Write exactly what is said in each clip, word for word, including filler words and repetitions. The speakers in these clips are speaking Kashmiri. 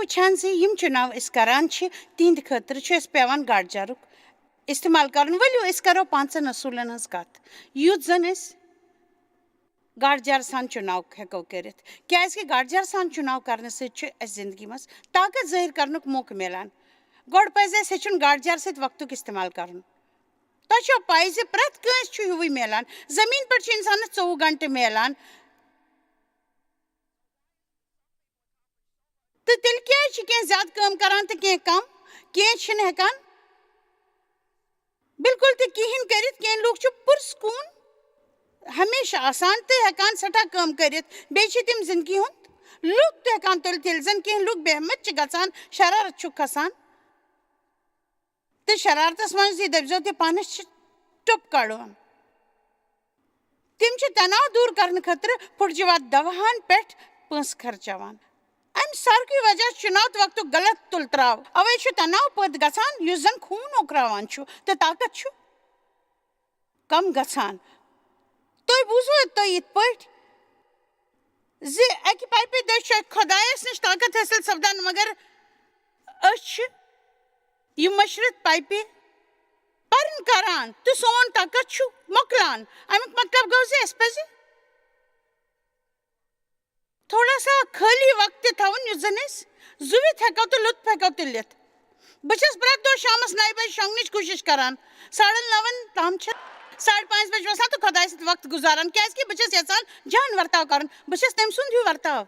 وٕچھان زِ یِم چُناو أسۍ کران چھِ، تِہنٛدِ خٲطرٕ چھُ اَسہِ پٮ۪وان گاڈٕ جارُک استعمال کرُن۔ ؤلِو، أسۍ کرو پانٛژن اصوٗلن ہٕنٛز کتھ، یُتھ زن أسۍ گاڈٕ جارٕ سان چُناو ہٮ۪کو کٔرِتھ، کیازِ کہِ گاڈٕ جارٕ سان چُناو کرنہٕ سۭتۍ چھُ اَسہِ زندگی منٛز طاقت ظٲہِر کرنُک موقعہٕ میلان۔ گۄڈٕ پزِ اَسہِ ہیٚچھُن گاڈٕ جارٕ سۭتۍ وقتُک استعمال کرُن۔ تۄہہِ چھو پَے زِ پرٛٮ۪تھ کٲنٛسہِ چھُ ہیوٗوٕے میلان۔ زٔمیٖن پٮ۪ٹھ چھُ اِنسانَس ژوٚوُہ گھنٹہٕ میلان۔ تہٕ تیٚلہِ کیٛازِ چھِ کینٛہہ زیادٕ کٲم کران تہٕ کینٛہہ کم؟ کینٛہہ چھِنہٕ ہٮ۪کان بِلکُل تہِ کِہیٖنۍ کٔرِتھ۔ کینٛہہ لوٗکھ چھِ پُرسکوٗن ہمیشہٕ آسان تہٕ ہٮ۪کان سٮ۪ٹھاہ کٲم کٔرِتھ۔ بیٚیہِ چھِ تِم زِندگی ہُنٛد لُطف تہِ ہٮ۪کان تُلِتھ۔ ییٚلہِ زَن کینٛہہ لُکھ بے ہمت چھِ گژھان، شرارت چھُکھ کھسان، تہٕ شرارتس منٛز یہِ دٔپۍزیو تہِ پانس چھِ ٹوٚپ کڑُن۔ تِم چھِ تناو دوٗر کرنہٕ خٲطرٕ پھُٹجہِ واد دواہن پٮ۪ٹھ پونٛسہٕ خرچاوان۔ امہِ ساروٕے وجہ چُناو تہٕ وقتُک غلط تُل تراو۔ اوے چھُ تناو پٲدٕ گژھان، یُس زن خوٗن اوکراوان چھُ تہٕ طاقت چھُ کم گژھان۔ تُہۍ بوٗزوٕ تُہۍ یِتھ پٲٹھۍ زِ اَکہِ پایپہِ دٔسۍ چھُ اَسہِ خۄدایَس نِش طاقت حٲصِل سپدان، مگر أسۍ چھِ یہِ مٔشرِتھ پایپہِ پَرُن کران تہٕ سون طاقت چھُ مۄکلان۔ اَمیُک مطلب گوٚو زِ اَسہِ پَزِ تھوڑا سا خٲلی وقت تہِ تھاوُن، یُتھ زَن أسۍ زُوِتھ ہٮ۪کو تہٕ لُطف ہٮ۪کو تُلِتھ۔ بہٕ چھَس پرٛٮ۪تھ دۄہ شامَس نَیہِ بجہِ شۄنٛگنٕچ کوٗشِش کران۔ ساڑَن نَوَن تام چھِ ساڑِ پانٛژِ بجہِ وۄتھان تہٕ خۄدایہِ سۭتۍ وقت گُزاران، کیٛازِ کہِ بہٕ چھَس یَژھان جان ورتاو کرُن۔ بہٕ چھَس تٔمۍ سُنٛد ہیوٗ ورتاو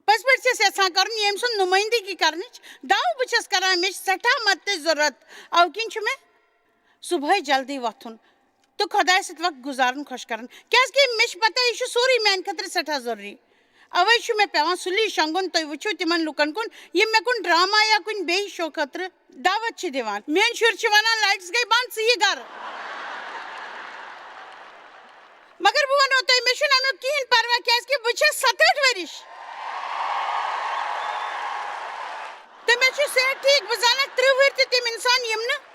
پٔزۍ پٲٹھۍ چھَس یَژھان کرُن، ییٚمۍ سُنٛد نُمٲیندگی کرنٕچ دعوٕ بہٕ چھَس کران۔ مےٚ چھِ سٮ۪ٹھاہ مدتٕچ ضروٗرت، اَوٕ کِنۍ چھُ مےٚ صُبحٲے جلدی وۄتھُن تہٕ خۄدایَس سۭتۍ وقت گُزارُن خۄش کران، کیٛازِ کہِ مےٚ چھِ پتہ یہِ چھُ سورُے میٛانہِ خٲطرٕ سٮ۪ٹھاہ ضروٗری۔ اوے چھُ مےٚ پٮ۪وان سُلی شۄنٛگُن۔ تُہۍ وٕچھِو تِمن لُکن کُن، یِم مےٚ کُن ڈرامہ یا کُنہِ بیٚیہِ شو خٲطرٕ دعوت چھِ دِوان۔ میٛٲنۍ شُرۍ چھِ وَنان، "لایٹس گٔے بنٛد، ژٕ یہِ گرٕ۔" مگر بہٕ وَنو تۄہہِ، مےٚ چھُنہٕ اَمیُک کِہیٖنۍ پرواے، کیٛازِ کہِ بہٕ چھَس ستہٕ ہٲٹھ ؤرِش۔ تہٕ مےٚ چھُ صحت ٹھیٖک، بہٕ زانَکھ ترٕٛہ ؤرۍ تہِ تِم اِنسان یِم نہٕ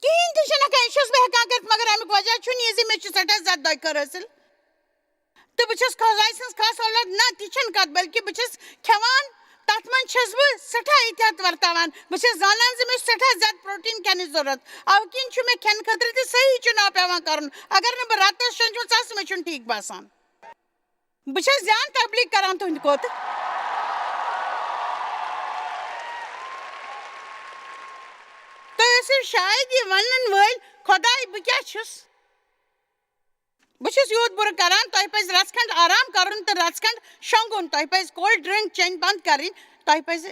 کِہیٖنۍ تہِ چھِنہٕ ہٮ۪کان، یہِ چھَس بہٕ ہٮ۪کان کٔرِتھ، مگر اَمیُک وجہ چھُنہٕ یہِ زِ مےٚ چھُ سٮ۪ٹھاہ زیادٕ دۄکھٕ خٲر حٲصِل۔ تہٕ بہٕ چھَس خۄداے سٕنٛز خاص اولاد، نہ، تہِ چھَنہٕ کَتھ، بلکہِ بہٕ چھَس کھٮ۪وان، تَتھ منٛز چھَس بہٕ سٮ۪ٹھاہ احتیاط ورتاوان۔ بہٕ چھَس زانان زِ مےٚ چھُ سٮ۪ٹھاہ زیادٕ پروٹیٖن کھٮ۪نٕچ ضروٗرت، اَوٕ کِنۍ چھُ مےٚ کھٮ۪نہٕ خٲطرٕ تہِ صحیح چُناو پٮ۪وان کَرُن۔ اگر نہٕ بہٕ راتَس شۄنٛگِمٕژ آسہٕ، مےٚ چھُنہٕ ٹھیٖک باسان۔ بہٕ چھَس جان تبلیغ کران تُہنٛدِ کھۄتہٕ۔ تُہۍ ٲسِو شاید یہِ ونن وٲلۍ، "خۄداے، بہٕ کیٛاہ چھُس؟" بہٕ چھُس یوٗت بُرٕ کران، تۄہہِ پزِ رژھ کھنڈ آرام کرُن تہٕ رژھ کھنڈ شۄنگُن، تۄہہِ پزِ کولڈ ڈرنک چیٚنۍ بند کرٕنۍ، تۄہہِ پزِ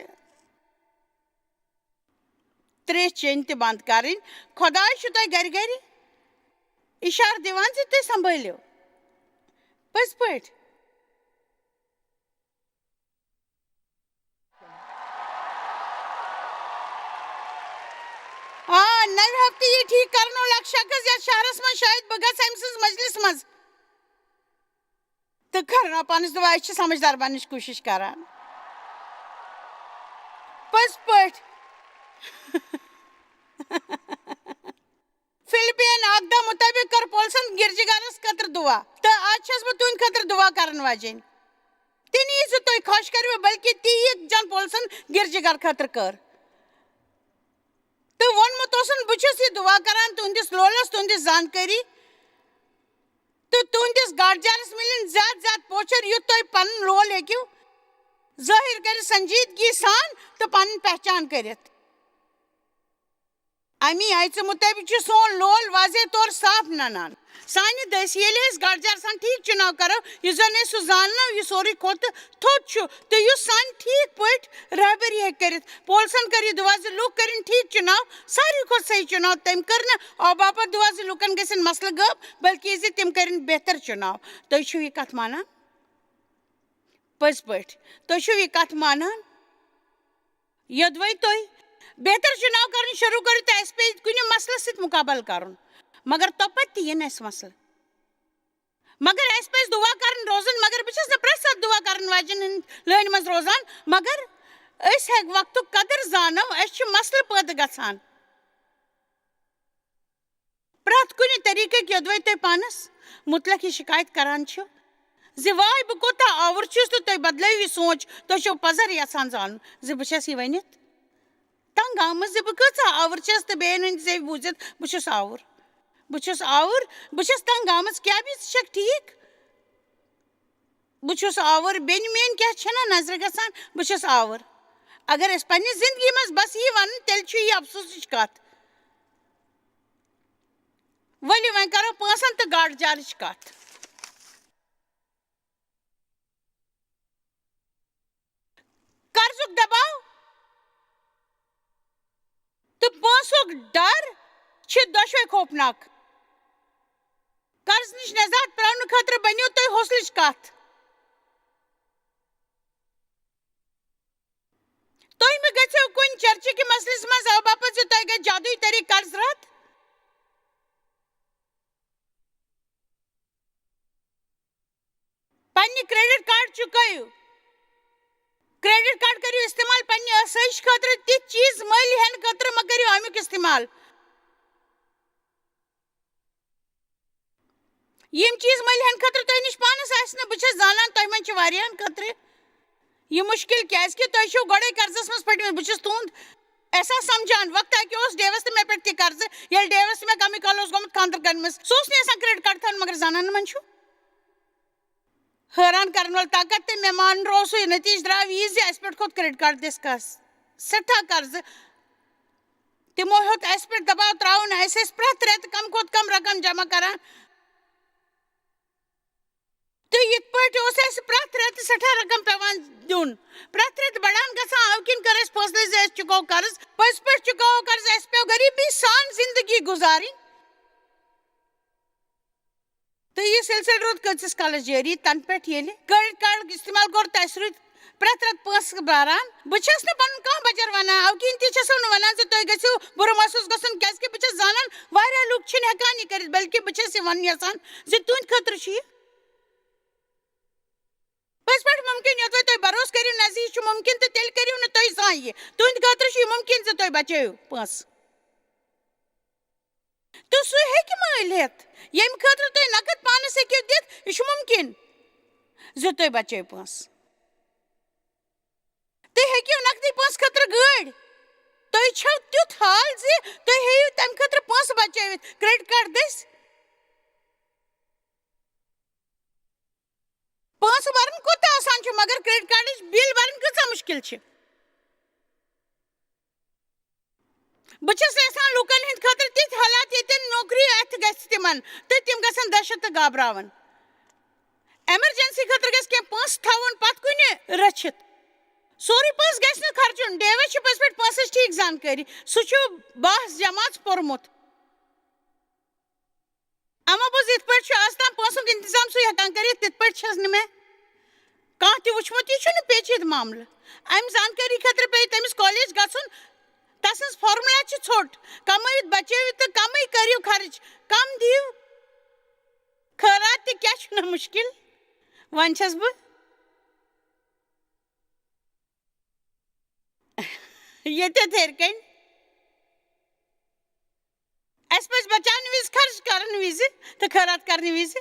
تریش چیٚنۍ تہِ بند کرٕنۍ۔ خۄداے چھُ تۄہہِ گرِ گرِ اشارٕ دِوان زِ تُہۍ سنبھٲلِو۔ پٔزۍ پٲٹھۍ۔ آ، نَوِ ہفتہٕ یی ٹھیٖک کرنہٕ وول اکھ شخص یتھ شہرس منٛز، شاید بہٕ گژھٕ أمۍ سٕنٛز مجلس منٛز۔ تہٕ کرناو پانس دُعا، أسۍ چھِ سمجھدار بننٕچ کوٗشش کران۔ پٔزۍ پٲٹھۍ۔ فلپین اکھ دہ مطٲبق کٔر پولسن گرجہِ گرس خٲطرٕ دُعا، تہٕ آز چھَس بہٕ تُہنٛدِ خٲطرٕ دُعا کرن واجیٚنۍ۔ تہِ نہٕ یہِ زِ تُہۍ خۄش کٔرِو، بلکہِ تی یہِ جان پولسن گرجہِ گر خٲطرٕ کٔر۔ تہٕ ووٚنمُت اوسُن، "بہٕ چھُس یہِ دُعا کران تُہنٛدِس لولس، تُہنٛدِس زانکٲری تہٕ تُہنٛدِس گاڈجارس مِلِن زیادٕ زیادٕ پوچھر، یُتھ تُہۍ پنُن لول ہیٚکِو ظٲہِر کٔرِتھ سنجیدگی سان تہٕ پنٕنۍ پہچان کٔرِتھ۔" اَمی آیژِ مُطٲبِق چھُ سون لول واضح طور صاف ننان۔ سانہِ دٔسۍ ییٚلہِ أسۍ گاڈجار سان ٹھیٖک چُناو کرو، یُس زن أسۍ سُہ زاننو، یہِ سورُے کھۄتہٕ تھوٚد چھُ تہٕ یُس سانہِ ٹھیٖک پٲٹھۍ رہبری ہیٚکہِ کٔرِتھ۔ پولسن کٔر یہِ دُعا زِ لوٗکھ کٔرِن ٹھیٖک چُناو، ساروی کھۄتہٕ صحیح چُناو تٔمۍ کٔر نہٕ اَمہِ باپتھ دُعا زِ لوٗکن گژھن مسلہٕ غٲب، بلکہِ زِ تِم کٔرِن بہتر چُناو۔ تُہۍ چھِو یہِ کتھ مانان؟ پٔزۍ پٲٹھۍ، تُہۍ چھِو یہِ کتھ مانان؟ یوٚدوَے تُہۍ بہتر چُناو کرُن شروٗع کٔرِو، تہٕ اَسہِ پیٚیہِ کُنہِ مسلہٕ سۭتۍ مُقابلہٕ کرُن، مگر توٚپتہٕ تہِ یِن اَسہِ مسلہٕ۔ مگر اَسہِ پَزِ دُعا کَرٕنۍ روزُن، مگر بہٕ چھَس نہٕ پرٛٮ۪تھ ساتہٕ دُعا کَرَن واجٮ۪ن ہٕنٛدۍ لٲنہِ منٛز روزان، مگر أسۍ ہیٚکھ وقتُک قدٕر زانو، اَسہِ چھِ مسلہٕ پٲدٕ گژھان۔ پرٛٮ۪تھ کُنہِ طریٖقٕکۍ یوٚدوَے تُہۍ پانَس مُتعلِق یہِ شِکایت کَران چھِو، زِ واے بہٕ کوٗتاہ آوُر چھُس تہٕ تُہۍ بدلٲیِو یہِ سونٛچ، تُہۍ چھِو پَزر یَژھان زانُن زِ بہٕ چھَس یہِ ؤنِتھ تنٛگ آمٕژ زِ بہٕ کۭژاہ آوٕر چھَس تہٕ بیٚیَن ہٕنٛدۍ زیٚوِ بوٗزِتھ بہٕ چھُس آوُر۔ بہٕ چھُس آوُر، بہٕ چھَس تنٛگ آمٕژ، کیٛاہ بیٚیہِ ژٕ چھَکھ ٹھیٖک؟ بہٕ چھُس آوُر، بیٚنہِ میٛٲنۍ کیٛاہ چھَنہ نظرِ گژھان؟ بہٕ چھَس آوُر۔ اگر اَسہِ پنٛنہِ زِندگی منٛز بَس یی وَنُن، تیٚلہِ چھُ یہِ افسوٗسٕچ کَتھ۔ ؤلِو وۄنۍ کَرو پونٛسَن تہٕ گاڈٕ جالٕچ کَتھ۔ قرضُک دباو تہٕ پونٛسُک ڈر چھِ دۄشوے خوفناک۔ قرض نِش نجات پراونہٕ خٲطرٕ بٔنِو تُہۍ حوصلٕچ کتھ۔ تُہۍ مہٕ گٔژھِو کُنہِ چرچہِ کہِ مسلس منٛز او باپتھ زِ تۄہہِ گژھِ جادوئی طریقہٕ قرض رد۔ پننہِ کریڈٹ کارڈ چُکٲیِو۔ کریڈٹ کارڈ کٔرِو استعمال پننہِ آسٲیِش خٲطرٕ۔ تِتھۍ چیٖز مٔلۍ ہٮ۪نہٕ خٲطرٕ مہ کٔرِو اَمیُک استعمال۔ یِم چیٖز مٔلۍ ہٮ۪نہٕ خٲطرٕ تۄہہِ نِش پانَس آسہِ نہٕ، بہٕ چھَس زانان تۄہہِ منٛز چھِ واریاہَن خٲطرٕ یہِ مُشکِل، کیٛازِکہِ تۄہہِ چھُو گۄڈَے قرضَس منٛز پھٔٹمٕتۍ۔ بہٕ چھُس تُہُنٛد احساس سَمجھان۔ وقتہ کہِ اوس ڈیوَس تہٕ مےٚ پٮ۪ٹھ تہِ قرضہٕ، ییٚلہِ ڈیوَس تہٕ مےٚ کَمٕے کال اوس گوٚمُت خانٛدر کَرنَس۔ سُہ اوس نہٕ یَژھان کریڈٹ کارڈ تھاوُن، مگر زَنانَن منٛز چھُ۔ حٲران کرن وول طاقت تہٕ مےٚ مانرو سُے۔ نتیجہٕ درٛاو یہِ زِ اَسہِ پٮ۪ٹھ کھوٚت کریڈٹ کارڈ دِس قرض، سٮ۪ٹھاہ قرضہٕ۔ تِمو ہیوٚت اَسہِ پٮ۪ٹھ دباو ترٛاوُن۔ اَسہِ ٲسۍ پرٛٮ۪تھ رٮ۪تہٕ کم کھۄتہٕ کم رقم جمع کران۔ تہٕ یِتھ پٲٹھۍ اوس اَسہِ پرٛٮ۪تھ رٮ۪تہٕ سٮ۪ٹھاہ رقم پٮ۪وان دیُن۔ پرٛٮ۪تھ رٮ۪تہٕ بڑان گژھان، اَوٕ کِنۍ کٔر اَسہِ فٲصلہٕ زِ أسۍ چُکاوو قرض۔ پٔزۍ پٲٹھۍ چُکاوو قرض، اَسہِ پٮ۪و غریٖبی سان زندگی گُزارٕنۍ۔ تہٕ یہِ سلسلہٕ روٗد کۭتِس کالس جٲری؟ تنہٕ پٮ۪ٹھ ییٚلہِ کریڈٹ کارڈُک استعمال کوٚر، تہٕ اَسہِ روٗدۍ پرٛٮ۪تھ رٮ۪تہٕ پونٛسہٕ بران۔ بہٕ چھَس نہٕ پنُن کانٛہہ بجر ونان، اَوٕ کِنۍ تہِ چھَسو نہٕ ونان زِ تُہۍ گٔژھِو بُرٕ محسوٗس گژھُن، کیٛازِکہِ بہٕ چھَس زانان واریاہ لُکھ چھِنہٕ ہٮ۪کان یہِ کٔرِتھ، بلکہِ بہٕ چھَس یہِ ونُن یژھان زِ تُہنٛدِ خٲطرٕ چھُ یہِ پٔزۍ پٲٹھۍ مُمکِن۔ یوٚدوَے تُہۍ بروسہٕ کٔرِو نہ زِ یہِ چھُ مُمکِن، تہٕ تیٚلہِ کٔرِو نہٕ تُہۍ زانٛہہ یہِ۔ تُہنٛدِ خٲطرٕ چھُ یہِ مُمکِن زِ تُہۍ بچٲیِو پونٛسہٕ۔ تہٕ سُہ ہیٚکہِ مٔلۍ ہٮ۪تھ، ییٚمہِ خٲطرٕ تُہۍ نقد پانَس ہیٚکِو دِتھ، یہِ چھُ مُمکِن زِ تُہۍ بچٲیِو پونٛسہٕ۔ تُہۍ ہیٚکِو نقدٕے پونٛسہٕ خٲطرٕ گٲڑۍ، تُہۍ چھَو تیُتھ حال زِ تُہۍ ہیٚیِو تَمہِ خٲطرٕ پونٛسہٕ بچٲوِتھ کریڈٹ کارڈ دٔسۍ۔ پونٛسہٕ بَرُن کوٗتاہ آسان چھُ، مگر کریڈٹ کارڈٕچ بِل بَرٕنۍ کۭژاہ مُشکِل چھِ۔ بہٕ چھَس یَژھان لوٗکَن ہٕنٛدِ خٲطرٕ تِتھۍ حالات، ییٚتٮ۪ن نوکری اَتھِ گژھِ تِمَن تہٕ تِم گژھن دہشت تہٕ گابراوَن۔ ایمرجنسی خٲطرٕ گژھِ کینٛہہ پونٛسہٕ تھاوُن پَتھ کُنہِ رٔچھِتھ۔ سورُے پونٛسہٕ گژھِ نہٕ خرچُن۔ ڈیوِڈ چھُ پٔزۍ پٲٹھۍ پونٛسٕچ ٹھیٖک زانکٲری۔ سُہ چھُ باہ جمٲژ پوٚرمُت۔ اما پوٚز، یِتھ پٲٹھۍ چھُ آز تام پونٛسُک انتظام سُہ ہٮ۪کان کٔرِتھ، تِتھ پٲٹھۍ چھَس نہٕ مےٚ کانٛہہ تہِ وٕچھمُت۔ یہِ چھُنہٕ پیچیدٕ معاملہٕ۔ اَمہِ زانکٲری خٲطرٕ پیٚیہِ تٔمِس کالج گژھُن۔ تَسٕنٛز فارمولا چھِ ژھوٚٹ، کمٲوِتھ بچٲوِو تہٕ کمٕے کٔرِو خرٕچ، کم دِیِو خٲرات تہِ۔ کیٛاہ چھُنہ مُشکِل؟ وۄنۍ چھَس بہٕ ییٚتٮ۪تھ ہیٚرِ کَنۍ۔ اَسہِ پَزِ بَچاونہٕ وِزِ، خرٕچ کَرنہٕ وِزِ تہٕ خٲرات کَرنہٕ وِزِ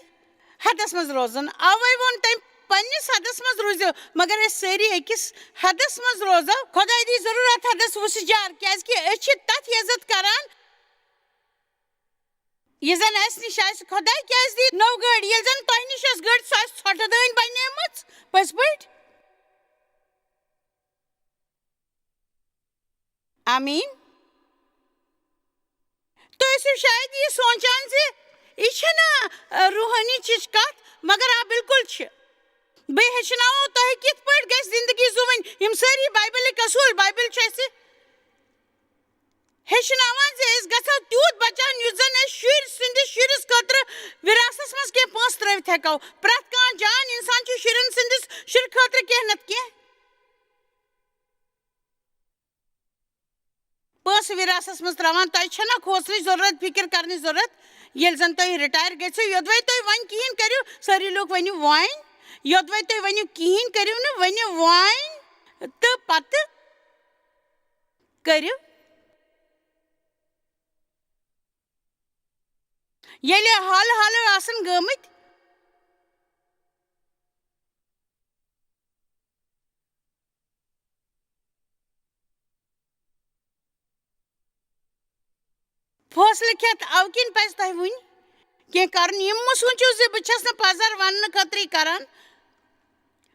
حدَس منٛز روزُن۔ اَوَے ووٚن تٔمۍ، "پنٛنِس حدَس منٛز روٗزِو، مگر أسۍ سٲری أکِس حدَس منٛز روزو۔" خۄداے دی ضروٗرت حدَس وُسہِ جار، کیٛازِکہِ أسۍ چھِ تَتھ عزت کَران، یہِ زَن اَسہِ نِش آسہِ۔ خۄداے کیٛازِ دی نٔو گٲڑۍ، ییٚلہِ زَن تۄہہِ نِش ٲس گٲڑۍ، سۄ آسہِ ژھۄٹہٕ دٲنۍ بَنیمٕژ؟ پٔزۍ پٲٹھۍ؟ آمیٖن۔ تُہۍ ٲسِو شاید یہِ سونٛچان زِ یہِ چھَنہ، آ، روحٲنی چِچ کَتھ، مگر آ، بِلکُل چھِ۔ بہٕ ہیٚچھناوو تۄہہِ کِتھ پٲٹھۍ گژھِ زِندگی زُوٕنۍ۔ یِم سٲری بایبلٕکۍ اصوٗل، بایبل چھِ اَسہِ ہیٚچھناوان زِ أسۍ گژھو تیوٗت بچان، یُتھ زَن أسۍ شُرۍ سٕنٛدِس شُرِس خٲطرٕ وراثتس منٛز کینٛہہ پونٛسہٕ ترٲوِتھ ہٮ۪کو۔ پرٛٮ۪تھ کانٛہہ جان اِنسان چھُ شُرٮ۪ن سٕنٛدِس شُرۍ خٲطرٕ کینٛہہ نَتہٕ کینٛہہ پونٛسہٕ وراثتس منٛز ترٛاوان۔ تۄہہِ چھَنہ کھوژنٕچ ضروٗرت، فِکر کرنٕچ ضروٗرت۔ ییٚلہِ زَن تُہۍ retire گٔژھِو، یوٚدوَے تُہۍ وۄنۍ کِہیٖنۍ کٔرِو، سٲری لوٗکھ ؤنِو وۄنۍ۔ یوٚدوَے تُہۍ ؤنِو کِہیٖنۍ کٔرِو نہٕ، ؤنِو وۄنۍ تہٕ پَتہٕ کٔرِو۔ ییٚلہِ حالہٕ حالہٕ آسَن گٔمٕتۍ، فٲصلہٕ کھٮ۪تھ، اَوٕ کِنۍ پَزِ تۄہہِ وٕنۍ کینٛہہ کَرُن۔ یِم مہٕ سوٗنٛچِو زِ بہٕ چھَس نہٕ پَزر وَننہٕ خٲطرٕے کَران،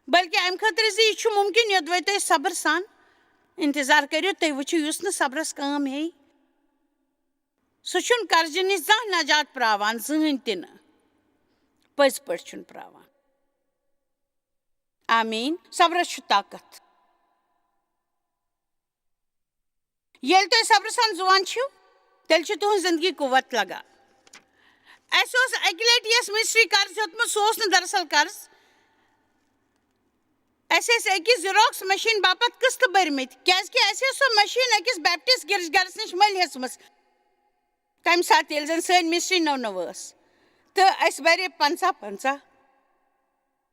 بلکہِ اَمہِ خٲطرٕ زِ یہِ چھُ مُمکِن، یوٚدوَے تۄہہِ صبر سان اِنتظار کٔرِو، تُہۍ وٕچھِو، یُس نہٕ صبرَس کٲم ہیٚیہِ، سُہ چھُنہٕ قرضہِ نِش زانٛہہ نجات پراوان، زٕہٕنۍ تہِ نہٕ۔ پٔزۍ پٲٹھۍ چھُنہٕ پراوان۔ آمیٖن۔ صبرس چھُ طاقت۔ ییٚلہِ تُہۍ صبرٕ سان زُوان چھِو، تیٚلہِ چھِ تُہٕنٛز زندگی قوت لگان۔ اَسہِ اوس اَکہِ لٹہِ یَس مِستری قرض ہیوٚتمُت، سُہ اوس نہٕ دراصل قرض۔ اَسہِ ٲسۍ أکِس Xerox مِشیٖن باپتھ قٕسطہٕ بٔرمٕتۍ، کیٛازِکہِ اَسہِ ٲس سۄ مِشیٖن أکِس بیپٹسٹ گِرجہٕ گرس نِش مٔلۍ ہیٚژمٕژ۔ تَمہِ ساتہٕ، ییٚلہِ زَن سٲنۍ مِستری نٔو نٔو ٲس، تہٕ اَسہِ بَرے پنٛژاہ پنٛژاہ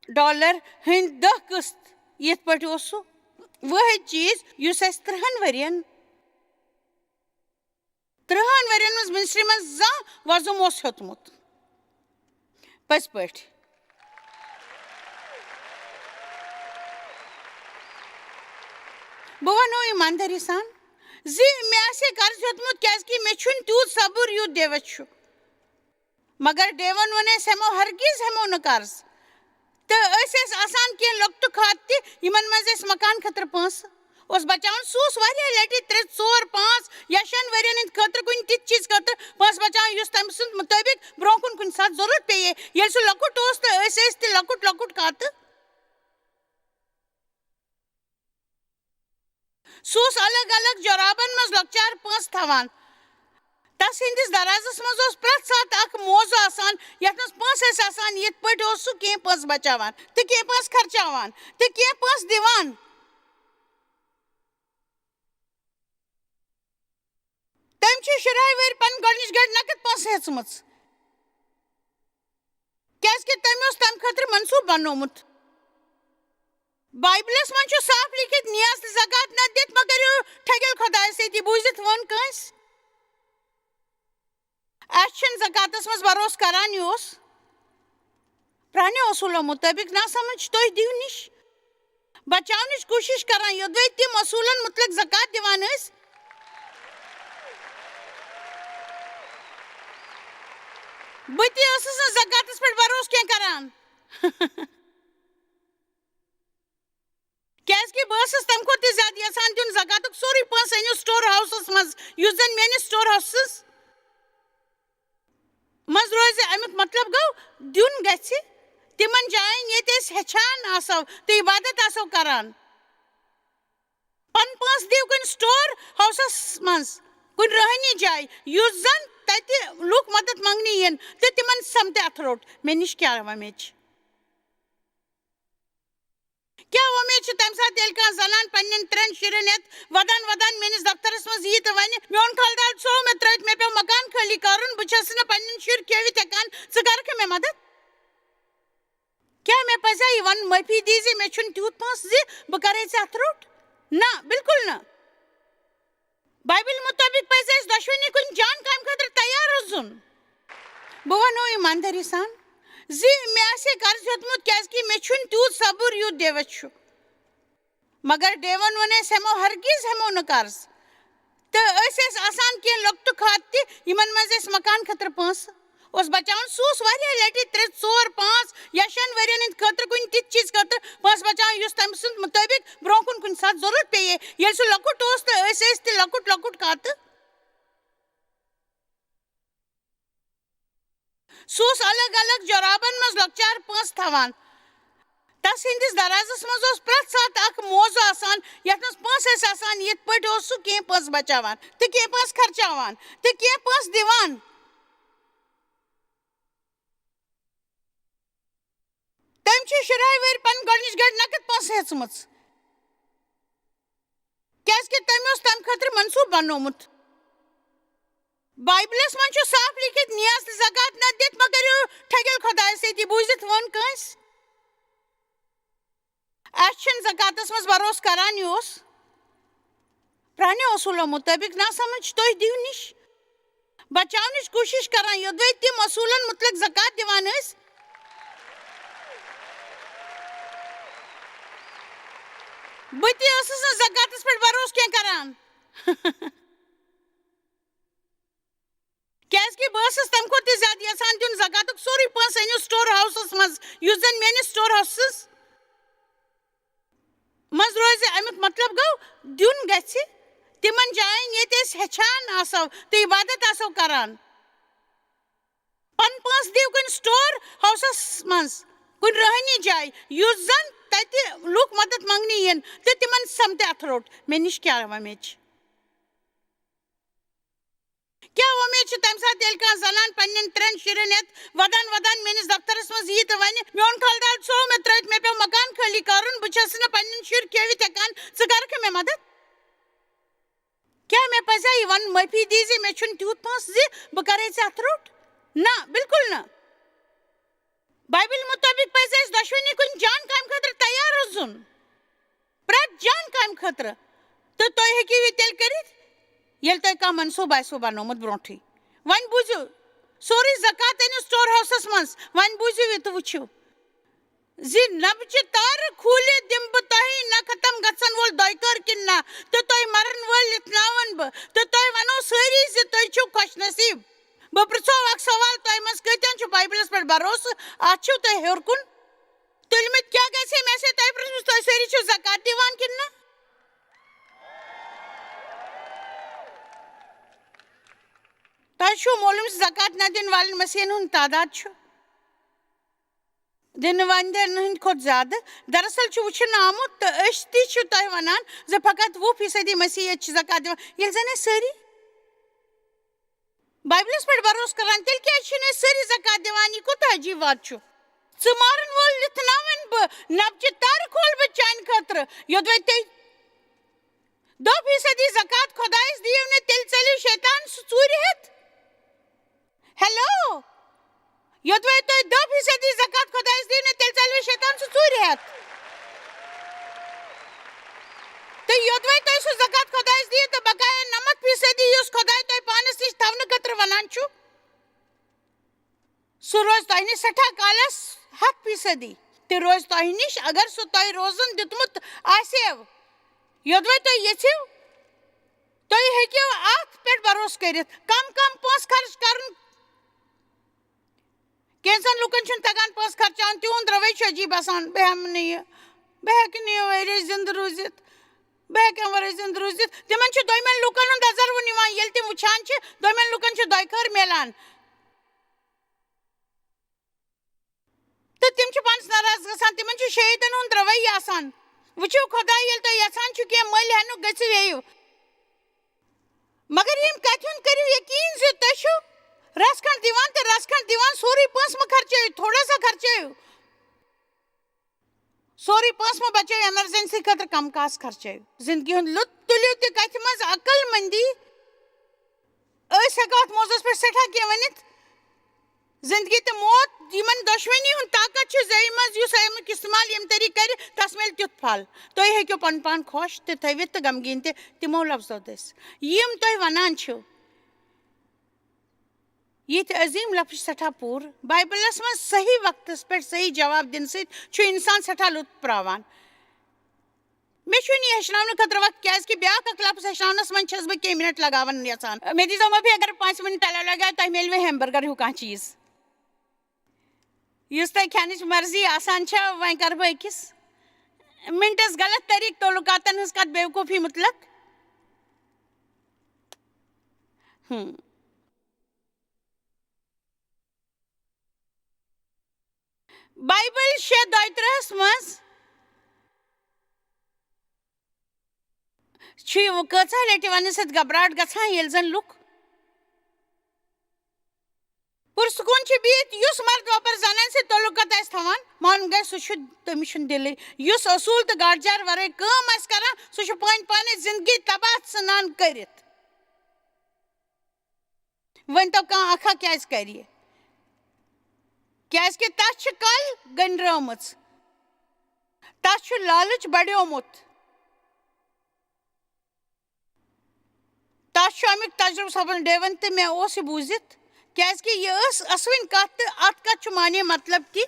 ڈالر ہٕنٛدۍ دَہ قٕسط۔ یِتھ پٲٹھۍ اوس سُہ وٲحد چیٖز، یُس اَسہِ ترٛہَن ؤرِین، ترٛہَن ؤرِین منٛز مِنسٹری منٛز زانٛہہ وۄزُم اوس ہیوٚتمُت۔ پٔزۍ پٲٹھۍ۔ بہٕ وَنو ایٖماندٲری سان زِ مےٚ آسہِ ہے قرض ہیوٚتمُت، کیٛازِکہِ مےٚ چھُنہٕ تیوٗت صبر یوٗت دیوَس چھُ۔ مگر ڈیون ووٚن، "أسۍ ہٮ۪مو، ہرگز ہٮ۪مو نہٕ قرض۔" تہٕ أسۍ ٲسۍ آسان کینٛہہ لۄکٹہٕ کھاتہٕ تہِ، یِمن منٛز أسۍ مکان خٲطرٕ پونٛسہٕ اوس بچاوان۔ سُہ اوس واریاہ لٹہِ ترٛےٚ، ژور، پانٛژھ یا شٮ۪ن ؤرین ہٕنٛدِ خٲطرٕ کُنہِ تِتھۍ چیٖز خٲطرٕ پونٛسہٕ بچاوان، یُس تٔمۍ سٕنٛدِ مُطٲبِق برٛونٛہہ کُن کُنہِ ساتہٕ ضروٗرت پیٚیہِ ہے۔ ییٚلہِ سُہ لۄکُٹ اوس تہٕ أسۍ ٲسۍ تہِ لۄکُٹ لۄکُٹ کھاتہٕ۔ سُہ اوس الگ الگ جرابن منٛز لۄکچار پونٛسہٕ تھاوان۔ تس ہٕنٛدِس درازس منٛز اوس پرٛٮ۪تھ ساتہٕ اکھ موزٕ آسان، یتھ منٛز پونٛسہٕ ٲسۍ آسان۔ یِتھ پٲٹھۍ اوس سُہ کینٛہہ پونٛسہٕ بچاوان تہٕ کینٛہہ پونٛسہٕ خرچاوان تہٕ کینٛہہ پونٛسہٕ دِوان۔ تٔمۍ چھِ شُراہہِ ؤہرۍ پنٕنۍ گۄڈٕنِچ گٲڑۍ نقد پونٛسہٕ ہیٚژمٕژ، کیٛازِکہِ تٔمۍ اوس تَمہِ خٲطرٕ منصوٗبہٕ بنوومُت۔ بایبلس منٛز چھُ صاف لیکھِتھ، "نیاز تہٕ زکات نہ دِتھ مہ کٔرِو ٹھٔگِل خۄدایَس سۭتۍ"۔ یہِ بوٗزِتھ ووٚن کٲنٛسہِ، "اَسہِ چھِنہٕ زکاتس منٛز بھروسہٕ کران"۔ یہِ اوس پرٛانیو اصوٗلو مُطٲبِق ناسمجھ، "تُہۍ دِیِو نِش"۔ بچاونٕچ کوٗشِش کران، یوٚدوَے تِم اصوٗلن مُتعلِق زکات دِوان ٲسۍ۔ بہٕ تہِ ٲسٕس نہٕ زکاتس پٮ۪ٹھ بھروسہٕ کینٛہہ کران۔ کیٛازِکہِ بہٕ ٲسٕس تَمہِ کھۄتہٕ تہِ زیادٕ یژھان دیُن۔ زکاتُک سورُے پونٛسہٕ أنِو سٹور ہاوسَس منٛز، یُس زَن میٛٲنِس سٹور ہاوسَس منٛز روزِ۔ اَمیُک مطلب گوٚو، دیُن گژھِ تِمَن جایَن، ییٚتہِ أسۍ ہیٚچھان آسو تہٕ عبادت آسو کران۔ پَنُن پونٛسہٕ دِیِو کُنہِ سٹور ہاوسَس منٛز، کُنہِ رٲہنی جایہِ، یُس زَن تَتہِ لُکھ مدد منٛگنہِ یِن تہٕ تِمَن سَمتہِ اَتھٕ روٚٹ، "مےٚ نِش کیٛاہ وۄمید چھِ؟" کیٛاہ وۄمید چھِ تَمہِ ساتہٕ، ییٚلہِ کانٛہہ زنان پننٮ۪ن ترٛٮ۪ن شُرٮ۪ن ہٮ۪تھ ودان ودان میٲنِس دفترس منٛز ییہِ تہٕ ونہِ، "میون خالدار ژھوٚو مےٚ ترٲوِتھ، مےٚ پیوٚو مکان خٲلی کرُن، بہٕ چھَس نہٕ پننٮ۪ن شُرۍ کھیوِتھ ہٮ۪کان، ژٕ کرکھٕ مےٚ مدد؟" کیٛاہ مےٚ پزیا یہِ ونُن، "معٲفی دی زِ مےٚ چھُنہٕ تیوٗت پونٛسہٕ زِ بہٕ کرے ژےٚ اتھٕ روٚٹ"؟ نہ، بالکل نہٕ۔ بایبل مُطٲبِق پَزِ اَسہِ دۄشوٕنی کُنہِ جان کامہِ خٲطرٕ تیار روزُن۔ بہٕ وَنو ایٖماندٲری سان زِ مےٚ آسہِ ہے قرض ہیوٚتمُت، کیٛازِکہِ مےٚ چھُنہٕ تیوٗت صبر یوٗت دیوَس چھُ۔ مگر ڈیوَن ووٚن، "أسۍ ہٮ۪مو، ہرگز ہٮ۪مو نہٕ قرض۔" تہٕ أسۍ ٲسۍ آسان کینٛہہ لۄکٹہٕ کھاتہٕ تہِ، یِمَن منٛز أسۍ مکان خٲطرٕ پونٛسہٕ اوس بچاوان۔ سُہ اوس واریاہ لٹہِ ترٛےٚ، ژور، پانٛژھ یا شٮ۪ن ؤرین ہٕنٛدِ خٲطرٕ کُنہِ تِتھۍ چیٖز خٲطرٕ پونٛسہٕ بچاوان، یُس تٔمۍ سٕنٛدِ مُطٲبِق برٛونٛہہ کُن کُنہِ ساتہٕ ضروٗرت پیٚیہِ۔ ییٚلہِ سُہ لۄکُٹ اوس تہٕ أسۍ ٲسۍ تہِ لۄکُٹ لۄکُٹ کھاتہٕ۔ سُہ اوس الگ الگ جرابن منٛز لۄکچار پونٛسہٕ تھاوان۔ تس ہٕنٛدِس درازس منٛز اوس پرٛٮ۪تھ ساتہٕ اکھ موزٕ آسان، یتھ منٛز پونٛسہٕ ٲسۍ آسان۔ یِتھ پٲٹھۍ اوس سُہ کینٛہہ پونٛسہٕ بچاوان تہٕ کینٛہہ پونٛسہٕ خرچاوان تہٕ کینٛہہ پونٛسہٕ دِوان۔ تٔمۍ چھِ شُراہہِ ؤہرۍ پنٕنۍ گۄڈٕنِچ گٲڑۍ نقد پونٛسہٕ ہیٚژمٕژ، کیٛازِکہِ تٔمۍ اوس تَمہِ خٲطرٕ منصوٗبہٕ بنوومُت۔ بایبلس منٛز چھُ صاف لیکھِتھ، "نیاز تہٕ زکات نہ دِتھ مہ کٔرِو ٹھٔگِل خۄدایَس سۭتۍ"۔ یہِ بوٗزِتھ ووٚن کٲنٛسہِ، "اَسہِ چھِنہٕ زکاتس منٛز بھروسہٕ کران"۔ یہِ اوس پرٛانیو اصوٗلو مُطٲبِق ناسمجھ، "تُہۍ دِیِو نِش"۔ بچاونٕچ کوٗشِش کران، یوٚدوَے تِم اصوٗلن مُتعلِق زکات دِوان ٲسۍ۔ بہٕ تہِ ٲسٕس نہٕ زکاتس پٮ۪ٹھ بھروسہٕ کینٛہہ کران۔ بہٕ ٲسٕس تَمہِ کھۄتہٕ تہِ زیادٕ یَژھان دیُن زکاتُک سورُے پونٛسہٕ أنِو store houseس منٛز، یُس زَن میٛٲنِس store houseس منٛز روزِ۔ اَمیُک مطلب گوٚو، دیُن گژھِ تِمَن جایَن، ییٚتہِ أسۍ ہیٚچھان آسو تہٕ عبادت آسو کران۔ پَنُن پونٛسہٕ دِیِو کُنہِ store houseس منٛز، کُنہِ روحٲنی جایہِ، یُس زَن تَتہِ لُکھ مدد منٛگنہِ یِن تہٕ تِمَن سَمتہِ اَتھٕ روٚٹ، مےٚ نِش کیٛاہ وۄمید چھِ؟ کیٛاہ وۄمید چھِ تَمہِ ساتہٕ، ییٚلہِ کانٛہہ زنان پنٛنٮ۪ن ترٛٮ۪ن شُرٮ۪ن ہٮ۪تھ ودان ودان میٛٲنِس دفترس منٛز یی تہٕ وَنہِ، "میون خالدار ژوٚو مےٚ ترٛٲوِتھ، مےٚ پیوٚو مکان خٲلی کرُن، بہٕ چھَس نہٕ پنٛنٮ۪ن شُرۍ کھیٲوِتھ ہٮ۪کان، ژٕ کرکھٕ مےٚ مدد؟" کیٛاہ مےٚ پَزِ ہا یہِ وَنُن، "معٲفی دی زِ مےٚ چھُنہٕ تیوٗت پونٛسہٕ زِ بہٕ کَرَے ژےٚ اَتھٕ روٚٹ"؟ نہ، بالکل نہٕ۔ بایبل مُطٲبِق پَزِ اَسہِ دۄشوٕنی کُنہِ جان کامہِ خٲطرٕ تیار روزُن۔ پرٛٮ۪تھ جان کامہِ خٲطرٕ۔ تہٕ تُہۍ ہیٚکِو یہِ تیٚلہِ کٔرِتھ، ییٚلہِ تۄہہِ کانٛہہ منصوٗبہٕ آسِوٕ بنوومُت برونٛٹھٕے۔ وۄنۍ بوٗزِو، سورُے زکوٰۃ أنِو store houseس منٛز۔ وۄنۍ بوٗزِو یہِ تہٕ وٕچھِو زِ نبچہِ تارٕ کھوٗلِتھ دِمہٕ بہٕ تۄہہِ نہ ختم گژھن وول دۄیہِ خٲر کِنہٕ نہ، تہٕ تۄہہِ مرن وٲلۍ لِتھناون بہٕ، تہٕ تۄہہِ ونو سٲری زِ تُہۍ چھِو خۄش نصیٖب۔ بہٕ پرٛژھو اکھ سوال، تۄہہِ منٛز کۭتیٛاہن چھُ بایبلس پٮ۪ٹھ بھروسہٕ؟ اتھ چھِو تُہۍ ہیوٚر کُن؟ تُلمُت کیٛاہ گژھِ ہے؟ مےٚ آسہِ ہے تۄہہِ پرٛژھمُت، تُہۍ سٲری چھِو زکوٰۃ دِوان کِنہٕ نہ؟ تۄہہِ چھُو معلوم زِ زکوٰۃ نہ دِنہٕ والٮ۪ن مسیحن ہُنٛد تعداد چھُ دِنہٕ وٲلۍ ہٕنٛدِ کھۄتہٕ زیادٕ۔ دراصل چھُ وٕچھنہٕ آمُت، تہٕ أسۍ تہِ چھِ تۄہہِ وَنان زِ فقط وُہ فیٖصدی مسیحی یٲتۍ چھِ زکوٰۃ دِوان، ییٚلہِ زَن أسۍ سٲری بایبلَس پٮ۪ٹھ بھروسہٕ کران، تیٚلہِ کیٛازِ چھِنہٕ أسۍ سٲری زکوٰۃ دِوان؟ یہِ کوٗتاہ عجیٖب وَتھ چھُ۔ ژٕ مارَن وول لِتھناوَن بہٕ، نَبچہِ تارٕ کھولہٕ بہٕ چانہِ خٲطرٕ، یوٚدوَے تُہۍ دَہ فیٖصدی زکوٰۃ خۄدایَس دِیِو نہٕ، تیٚلہِ ژَلہِ شیطان سُہ ژوٗرِ ہٮ۪تھ۔ ہیلو، یوٚدوَے تُہۍ دَہ فیٖصدی زکوٰۃ خۄدایَس دِیِو نہٕ، تیٚلہِ ژَلہِ شیطان سُہ ژوٗرِ ہٮ۪تھ۔ تہٕ یوٚدوَے تُہۍ سُہ زکوٰۃ خۄدایَس دِیِو تہٕ بقایا نَمَتھ فیٖصدی یُس خۄداے تۄہہِ پانَس نِش تھاونہٕ خٲطرٕ وَنان چھُ، سُہ روزِ تۄہہِ نِش سٮ۪ٹھاہ کالَس ہَتھ فیٖصدی، تہِ روزِ تۄہہِ نِش، اگر سُہ تۄہہِ روزُن دیُتمُت آسہِ۔ یوٚدوَے تُہۍ ییٚژھِو، تُہۍ ہیٚکِو اَتھ پٮ۪ٹھ بھروسہٕ کٔرِتھ۔ کم کم پونٛسہٕ خرٕچ کَرُن، کینٛژَن لُکَن چھُنہٕ تَگان پونٛسہٕ خرچاوُن، تِہُنٛد رویہِ چھُ عجیٖب آسان، "بہٕ ہٮ۪مہٕ نہٕ یہِ، بہٕ ہٮ۪کہٕ نہٕ یہِ ؤرِتھ زِندٕ روٗزِتھ، بہٕ ہٮ۪کہٕ اَمہِ وَرٲے زِندٕ روٗزِتھ۔" تِمَن چھُ دوٚیمٮ۪ن لُکَن ہُنٛد نظر وُن یِوان، ییٚلہِ تِم وٕچھان چھِ، دوٚیمٮ۪ن لُکَن چھُ دۄیہِ خٲر میلان۔ تہٕ تِم چھِ پانَس ناراض گژھان، تِمَن چھُ شہیٖدَن ہُنٛد رویہِ آسان۔ وٕچھِو، خۄداے ییٚلہِ تۄہہِ یَژھان چھُ کینٛہہ مٔلۍ ہٮ۪نُک، گٔژھِو ہیٚیِو۔ مگر ییٚمہِ کَتھِ ہُنٛد کٔرِو یقیٖن زِ تُہۍ چھِو رَژھ کھنٛڈ دِوان تہٕ رَژھ کھنٛڈ دِوان، سورُے پونٛسہٕ مہٕ خرچٲیِو، تھوڑا سا خرچٲیِو۔ سورُے پونٛسہٕ مہٕ بچٲیِو، ایمرجنسی خٲطرٕ کم کاس خرچٲیِو۔ زندگی ہُنٛد لُطف تُلِو تہِ کتھِ منٛز عقل مندی۔ أسۍ ہٮ۪کو اتھ موضوعس پٮ۪ٹھ سٮ۪ٹھاہ کینٛہہ ؤنِتھ۔ زندگی تہٕ موت، یِمن دۄشوٕنی ہُنٛد طاقت چھُ زیٚوِ منٛز، یُس امیُک استعمال ییٚمہِ طریقہٕ کرِ، تس میلہِ تیُتھ پھل۔ تُہۍ ہیٚکِو پنُن پان خۄش تہِ تھٲوِتھ تہٕ غمگیٖن تہِ تِمو لفظو دٔسۍ۔ یِم تُہۍ ونان چھِو، یِتھۍ عظیٖم لفظ چھِ سٮ۪ٹھاہ پوٗرٕ۔ بایبلس منٛز صحیح وقتس پٮ۪ٹھ صحیح جواب دِنہٕ سۭتۍ چھُ انسان سٮ۪ٹھاہ لطف پراوان۔ مےٚ چھُنہٕ یہِ ہیٚچھناونہٕ خٲطرٕ وقت، کیازِ کہِ بیٛاکھ اکھ لفظ ہیٚچھناونس منٛز چھَس بہٕ کینٛہہ منٹ لگاوان یژھان۔ مےٚ دیٖزیو معٲفی اگر پانٛژِ منٹ علاوٕ لگہِ، تۄہہِ میلوٕ ہیمبرگر ہیوٗ کانٛہہ چیٖز۔ یُس تۄہہِ کھٮ۪نٕچ مرضی آسان چھےٚ، وۄنۍ کرٕ بہٕ أکِس منٹس غلط طریٖقہٕ تعلقاتن ہٕنٛز کتھ، بیوقوٗفی متعلق۔ ہم۔ بایبل شےٚ دۄیہِ ترٕٛہس منٛز چھُ یہِ کۭژاہ لٹہِ وننہٕ سۭتۍ گھبراہٹ گژھان، ییٚلہِ زن لُکھ پُرسکوٗن چھِ بِہِتھ، یُس مرد وۄپر زنانہِ سۭتۍ تعلقات آسہِ تھاوان، مانُن گژھِ، سُہ چھُ، تٔمِس چھُنہٕ دِلٕے۔ یُس اصوٗل تہٕ گاڈٕ جار ورٲے کٲم آسہِ کران، سُہ چھُ پانہِ پانے زندگی تباہ ژھٕنان کٔرِتھ۔ ؤنۍ تو کانٛہہ اکھا کیٛازِ کرِ یہِ؟ کیٛازِ کہِ تس چھِ کل گٔنڈرٲومٕژ، تس چھُ لالٕچ بڑیومُت۔ تس چھُ امیُک تجربہٕ سپدان۔ ڈیون تہٕ مےٚ اوس یہِ بوٗزِتھ، کیٛازِ کہِ یہِ ٲس ٲسوٕنۍ کتھ، تہٕ اتھ کتھ چھُ معنی مطلب کہِ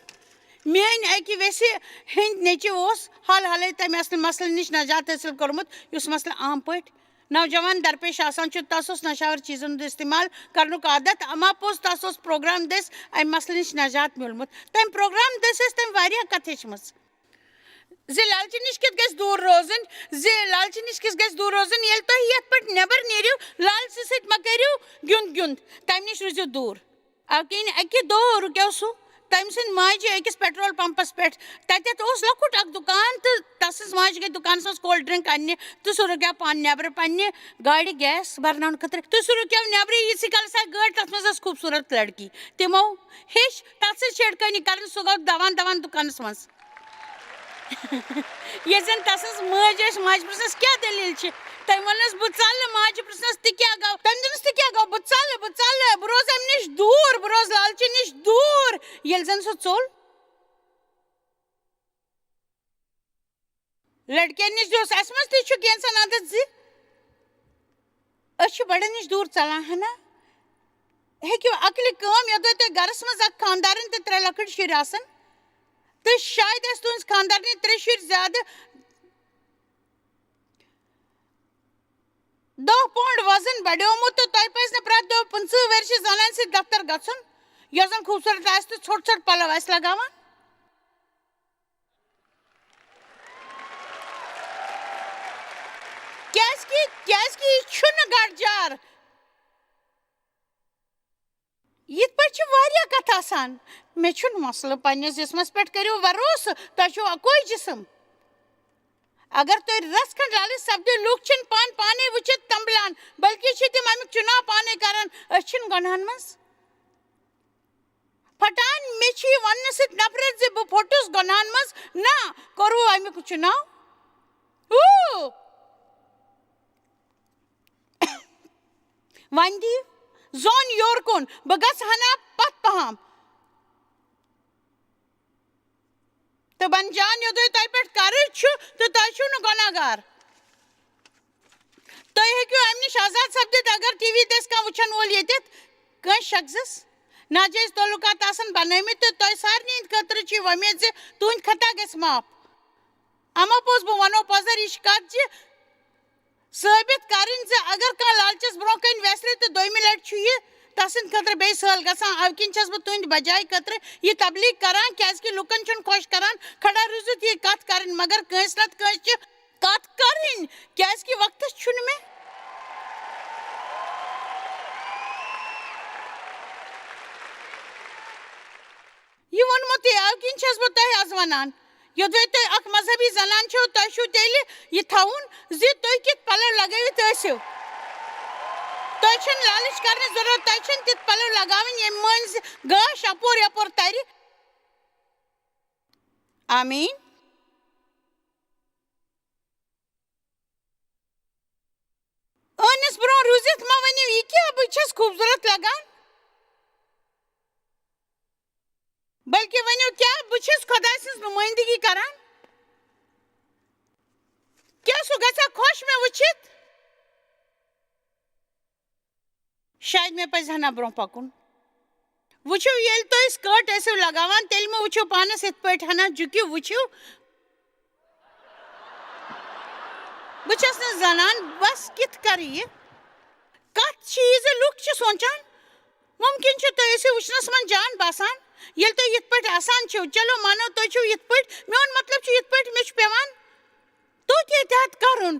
میٲنۍ اکہِ ویسہِ ہٕنٛدۍ نیٚچوۍ اوس حال حالے تمہِ اصلہِ مسلہٕ نِش نجات حٲصِل کوٚرمُت، یُس مسلہٕ عام پٲٹھۍ نوجوان درپیش آسان چھُ، تس اوس نشاور چیٖزن ہُنٛد استعمال کرنُک عادت۔ اما پوٚز، تس اوس پروگرام دٔسۍ امہِ مسلہٕ نِش نجات میوٗلمُت۔ تمہِ پروگرام دٔسۍ ٲسۍ تٔمۍ واریاہ کتھٕ ہیٚچھمٕژ زِ لالچہِ نِش کِتھ گژھِ دوٗر روزٕنۍ، زِ لالچہِ نِش کِس گژھِ دوٗر روزُن۔ ییٚلہِ تُہۍ یتھ پٮ۪ٹھ نٮ۪بر نیٖرِو، لالچہِ سۭتۍ مہ کٔرِو گیُنٛد گیُنٛد، تمہِ نِش روٗزِو دوٗر۔ اَوٕ کِنۍ اَکہِ دۄہ رُکیو سُہ تٔمۍ سٕنٛدِ ماجہِ أکِس پیٹرول پمپس پٮ۪ٹھ۔ تَتٮ۪تھ اوس لۄکُٹ اکھ دُکان تہٕ تسٕنٛز ماجہِ گٔے دُکانس منٛز کولڈ ڈرنک اننہِ تہٕ سُہ رُکیو پانہٕ نٮ۪برٕ پننہِ گاڑِ گیس برناونہٕ خٲطرٕ۔ تہٕ سُہ رُکیو نٮ۪برٕ، ییٖتسٕے کالس آے گٲڑۍ، تتھ منٛز ٲس خوٗبصوٗرت لڑکی۔ تِمو ہیٚچھ تتھ سۭتۍ چھیڑخٲنی کرٕنۍ، سُہ گوٚو دوان دوان دُکانس منٛز۔ ییٚلہِ زن تسٕنٛز مٲج ٲس، ماجہِ پرٛژھنس، "کیٛاہ دٔلیٖل چھِ؟" تٔمۍ ووٚننس، "بہٕ ژلہٕ۔" ماجہِ پرٛژھنس، "تہِ کیٛاہ گوٚو؟" تٔمۍ دوٚپنس، "تہِ کیٛاہ گوٚو؟ بہٕ ژلہٕ، بہٕ ژلہٕ، بہٕ روزٕ امہِ نِش دوٗر، بہٕ روزٕ لالچہِ نِش دوٗر۔" ییٚلہِ زن سُہ ژوٚل، لڑکین نِش دوس۔ اسہِ منٛز تہِ چھُ کینٛژن عادت زِ أسۍ چھِ بڑٮ۪ن نِش دوٗر ژلان۔ ہنا ہیٚکِو عقلہِ کٲم، یوٚدوے تۄہہِ گرس منٛز اکھ خاندارٕنۍ تہٕ ترٛےٚ لۄکٕٹۍ شُرۍ آسن، تہٕ شاید آسہِ تُہنٛز خاندارنہِ ترٛےٚ شُرۍ زیادٕ دَہ پونڈ وزن بڑیومُت تہٕ تۄہہِ پزِ نہٕ پرٛٮ۪تھ دۄہ پٕنٛژٕہ ؤرشہِ زنانہِ سۭتۍ دفتر گژھُن، یۄس زن خوٗبصوٗرت آسہِ تہٕ ژھوٚٹ ژھوٚٹ پلو آسہِ لگاوان۔ کیازِ کہِ، کیازِ کہِ یہِ چھُنہٕ گڑجار۔ یِتھ پٲٹھۍ چھِ واریاہ کتھٕ آسان۔ مےٚ چھُنہٕ مسلہٕ، پننِس جسمس پٮ۪ٹھ کٔرِو بھروسہٕ، تۄہہِ چھُو اکوے جسم۔ اگر تُہۍ رژھ کھنڈ لالچ سپدِو، لوٗکھ چھِنہٕ پان پانے وٕچھِتھ تنبلان، بلکہِ چھِ تِم امیُک چُناو پانے کران۔ أسۍ چھِنہٕ گۄناہن منٛز پھٹان۔ مےٚ چھِ یہِ وننہٕ سۭتۍ نفرت زِ بہٕ پھوٚٹُس گۄناہن منٛز۔ نہ، کوٚروٕ امیُک چُناو؟ اوٗ! وۄنۍ دِیِو زوٚن یورٕ کُن، بہٕ گژھٕ ہنا پتھ پہم۔ تہٕ بنجان یوٚدوے تۄہہِ پٮ۪ٹھ قرض چھُ تہٕ تۄہہِ چھِو نہٕ گۄناہ گار۔ تُہۍ ہیٚکِو اَمہِ نِش آزاد سپدِتھ، اگر ٹی وی دٔسۍ کانٛہہ وٕچھن وول ییٚتٮ۪تھ کٲنٛسہِ شخصس ناجٲیز تعلقات آسن بنٲومٕتۍ، تہٕ تۄہہِ سارنٕے ہٕنٛدِ خٲطرٕ چھِ یہِ وۄمید زِ تُہٕنٛدۍ خطا گژھِ معاف۔ اما پوٚز بہٕ ونو پۄزر، یہِ چھِ کتھ زِ ثٲبت کرٕنۍ زِ اگر کانٛہہ لالچس برونٛہہ کنہِ ویسرِ تہٕ دوٚیمہِ لٹہِ چھُ یہِ تسٕنٛدِ خٲطرٕ بیٚیہِ سہل گژھان۔ اوٕ کِنۍ چھَس بہٕ تُہٕنٛدِ بجایہِ خٲطرٕ یہِ تبلیغ کران، کیازِ کہِ لُکن چھُنہٕ خۄش کران۔ کھڑا روٗزِتھ یہِ کتھ کرٕنۍ، مگر کٲنٛسہِ نتہٕ کٲنٛسہِ چھِ کتھ کرٕنۍ، کیازِ کہِ وقتس چھُنہٕ مےٚ یہِ ووٚنمُت۔ اوٕ کِنۍ چھَس بہٕ تۄہہِ از ونان، یوٚدوے تُہۍ اکھ مذہبی زنان چھِو، تۄہہِ چھُو تیٚلہِ یہِ تھاوُن زِ تُہۍ کِتھ پلو لگٲوِتھ ٲسِو۔ تۄہہِ چھَنہٕ لالٕچ کرنٕچ ضروٗرت، تۄہہِ چھَنہٕ تِتھ پلو لگاوٕنۍ، ییٚمہِ مٔنٛزۍ گاش اپور یپور ترِ۔ آمیٖن۔ ٲنِس برونٛہہ روٗزِتھ مہ ؤنِو، "یہِ کیٛاہ، بہٕ چھَس خوٗبصوٗرت لگان؟" بلکہِ ؤنِو، "کیٛاہ بہٕ چھَس خۄداے سٕنٛز نُمٲیندگی کران؟ کیٛاہ سُہ گژھِ خۄش مےٚ وٕچھِتھ؟" شاید مےٚ پَزِ ہنا برونٛہہ پَکُن۔ وٕچھِو، ییٚلہِ تُہۍ سکٲرٹ ٲسِو لگاوان، تیٚلہِ مہ وٕچھِو پانَس یِتھ پٲٹھۍ، ہنا جُکِو، وٕچھِو۔ بہٕ چھَس نہٕ زانان بس کِتھ کَرٕ یہِ۔ کَتھ چھِ یہِ زِ لُکھ چھِ سونٛچان، مُمکِن چھُ تُہۍ ٲسِو وٕچھنَس منٛز جان باسان، ییٚلہِ تُہۍ یِتھ پٲٹھۍ آسان چھِو۔ چلو مانو تُہۍ چھِو یِتھ پٲٹھۍ، میون مطلب چھُ یِتھ پٲٹھۍ مےٚ چھُ پٮ۪وان توتہِ احتیاط کرُن۔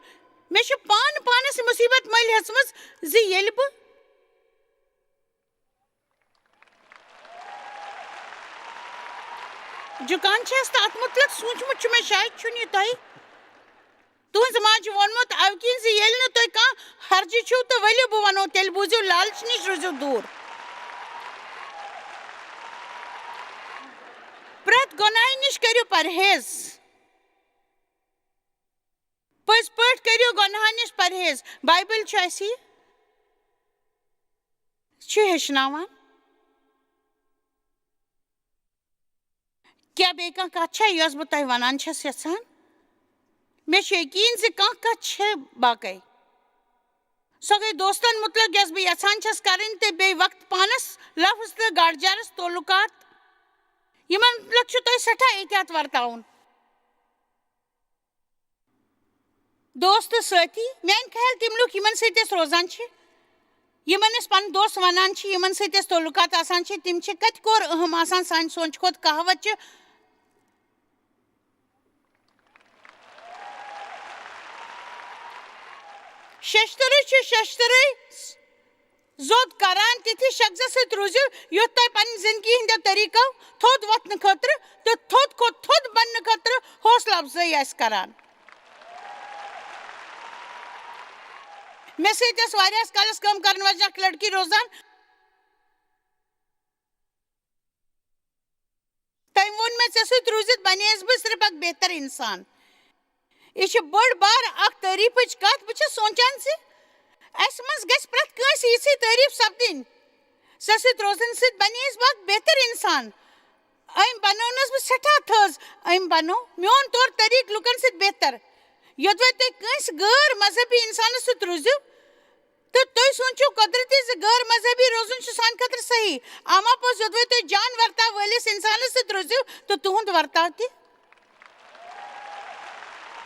مےٚ چھُ پانہٕ پانس یہِ مُصیبت مٔلۍ ہیژمٕژ زِ ییٚلہِ بہٕ جُکان چھَس تہٕ اتھ مُتعلق سوٗنٛچمُت چھُ مےٚ، شاید چھُنہٕ یہِ تۄہہِ تُہنٛزِ ماجہِ ووٚنمُت، اَوٕ کِنۍ زِ ییٚلہِ نہٕ تُہۍ کانٛہہ ہرجہِ چھِو تہٕ ؤلِو بہٕ وَنو، تیٚلہِ بوٗزِو، لالچہِ نِش روٗزِو دوٗر۔ پرٛٮ۪تھ گۄناہہِ نِش کٔرِو پرہیز۔ پٔزۍ پٲٹھۍ کٔرِو گۄناہن نِش پرہیز۔ بایبل چھُ اَسہِ یہِ چھُ ہیٚچھناوان۔ کیٛاہ بیٚیہِ کانٛہہ کَتھ چھا، یۄس بہٕ تۄہہِ وَنان چھَس یَژھان؟ مےٚ چھُ یقیٖن زِ کانٛہہ کَتھ چھےٚ باقٕے۔ سۄ گٔے دوستن مُتعلق، یۄس بہٕ یَژھان چھَس کَرٕنۍ، تہٕ بیٚیہِ وقت پانَس لفظ تہٕ گاڈجارَس تعلقات۔ یِمن مُتعلق چھُ تۄہہِ سٮ۪ٹھاہ احتیاط ورتاوُن۔ دوست تہٕ سٲتھی، میانہِ خیال تِم لُکھ یِمن سۭتۍ أسۍ روزان چھِ، یِمن أسۍ پنٕنۍ دوست ونان چھِ، یِمن سۭتۍ اَسہِ تعلقات آسان چھِ، تِم چھِ کتہِ کور اہم آسان سانہِ سونچہِ کھۄتہٕ۔ کہاوت چھِ، ششترٕے چھُ ششترٕے زوٚد کران، تِتھِس شخصس سۭتۍ روٗزِو، یُتھ تۄہہِ پننہِ زندگی ہٕنٛدیو طریٖقو تھوٚد وۄتھنہٕ خٲطرٕ تہٕ تھوٚد کھۄتہٕ تھوٚد بننہٕ خٲطرٕ حوصلہٕ افزٲیی آسہِ کران۔ مےٚ سۭتۍ ٲس واریاہس کالس کٲم کرن واجنہِ اکھ لڑکی روزان۔ تٔمۍ ووٚن مےٚ، "ژےٚ سۭتۍ روٗزِتھ بنییس بہٕ صرف اکھ بہتر انسان۔" یہِ چھِ بٔڑ بار اکھ تعریفٕچ کتھ۔ بہٕ چھَس سونچان زِ اسہِ منٛز گژھِ پرٛٮ۪تھ کٲنٛسہِ یِژھٕے تعریف سپدٕنۍ۔ "ژےٚ سۭتۍ روزنہٕ سۭتۍ بنییس بہٕ اکھ بہتر انسان۔ أمۍ بنٲونس بہٕ سٮ۪ٹھاہ تھٔز۔ أمۍ بنوو میون طور طریقہٕ لُکن سۭتۍ بہتر۔" یوٚدوَے تُہۍ کٲنٛسہِ غٲر مذہبی انسانس سۭتۍ روٗزِو، تہٕ تُہۍ سوٗنٛچِو قۄدرٔتی زِ غٲر مذہبی روزُن چھُ سانہِ خٲطرٕ صحیح۔ اما پوٚز، یوٚدوَے تُہۍ جان ورتاو وٲلِس انسانس سۭتۍ روٗزِو، تہٕ تُہُنٛد ورتاو تہِ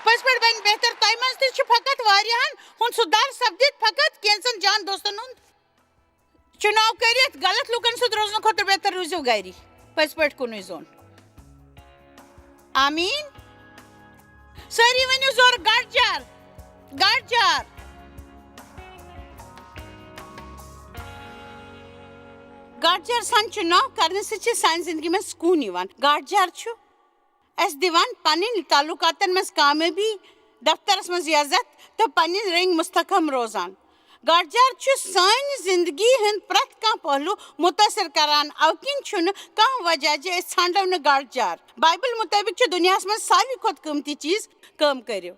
پٔزۍ پٲٹھۍ بنہِ بہتر۔ تۄہہِ منٛز تہِ چھُ فقط واریاہن ہُنٛد سُدھار سپدِتھ، فقط کینٛژن جان دوستن ہُنٛد چُناو کٔرِتھ غلط لوٗکن سۭتۍ روزنہٕ کھۄتہٕ بہتر روٗزِو گری۔ پٔزۍ پٲٹھۍ کُنُے زوٚن۔ آمیٖن۔ سٲری ؤنِو زورٕ، "گاڈجار، گاڈجار۔" گاڈجار سان چُناو کرنہٕ سۭتۍ چھِ سانہِ زندگی منٛز سکوٗن یِوان۔ گاڈجار چھُ اَسہِ دِوان پنٕنۍ تعلقاتن منٛز کامیٲبی، دفترس منٛز عزت تہٕ پنٕنۍ رٔنگۍ مستحکم روزان۔ گاڈجار چھُ سانہِ زندگی ہُنٛد پرٛٮ۪تھ کانٛہہ پہلو مُتٲثر کران، اَوٕ کِنۍ چھُنہٕ کانٛہہ وجہ زِ أسۍ ژھانٛڈو نہٕ گاڈجار۔ بایبل مُطٲبِق چھُ دُنیاہَس منٛز ساروی کھۄتہٕ قۭمتی چیٖز کٲم کٔرِو۔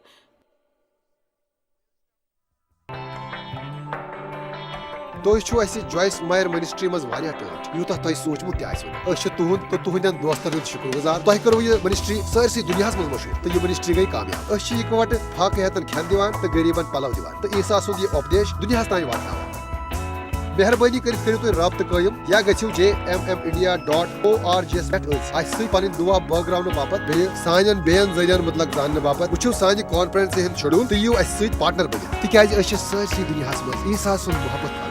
تُہۍ چھِو اَسہِ جویس مایر منسٹری منٛز واریاہ ٹٲٹھۍ، یوٗتاہ تۄہہِ سوٗنٛچمُت تہِ آسِوٕ نہٕ۔ أسۍ چھِ تُہُنٛد تہٕ تُہٕنٛدٮ۪ن دوستن ہُنٛد شُکر گُزار۔ تۄہہِ کٔروٕ یہِ منسٹری سٲرسٕے دُنیاہَس منٛز مشہوٗر تہٕ یہِ منسٹری گٔے کامیاب۔ أسۍ چھِ اِکوٹہٕ فاقہٕ ہیتن کھٮ۪ن دِوان تہٕ غریٖبن پلو دِوان تہٕ عیسیٰ سُنٛد یہِ اُپدیش دُنیاہَس تام واتناوان۔ مہربٲنی کٔرِتھ کٔرِو تُہۍ رابطہٕ قٲیِم یا گٔژھِو J M M India dot O R G یَس پٮ۪ٹھ أتھۍ اَسہِ سۭتۍ پنٕنۍ دُعا بٲگراونہٕ باپتھ، بیٚیہِ سانٮ۪ن بیٚین ذٔریعن مُتلق زاننہٕ باپتھ وٕچھِو سانہِ کانفرنسہِ ہُنٛد شیڈول تہٕ یِیِو اَسہِ سۭتۍ پارٹنر بٔنِتھ، تِکیازِ أسۍ چھِ سٲرسٕے دُنیاہَس منٛز عیسیٰ سُنٛد محبت